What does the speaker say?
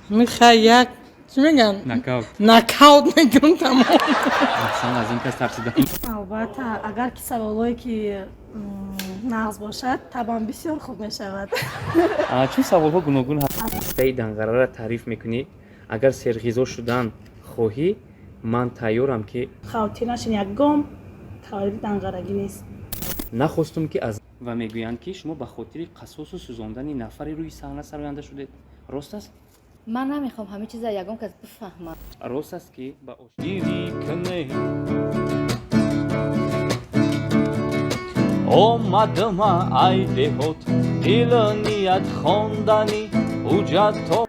Михай як чӣ мегӯянд? Нокаут. Нокаут мекунам, тамом. Аҳсан, аз ин кас тарсидам. Албатта, агар ки саволое ки нағз бошад, табам бисёр хуб мешавад. Чун саволҳо гуногун ҳастаи данғараро таъриф мекунӣ, агар серғизо шудан хоҳӣ, ман тайёрам ки Хавотир нашин, ягон таваллуди данғарагӣ нест. Нахостум ки аз ва мегӯянд, ки шумо ба хотири қассосу сӯзондани нафаре рӯи саҳна сароянда шудед. Рост аст? Ман намехоҳам ҳамин чиза ягон кас бифаҳмад. Рост аст, ки ба Гирӣ кне омадма, ай деҳот, дил ният хондани ҳуҷҷато.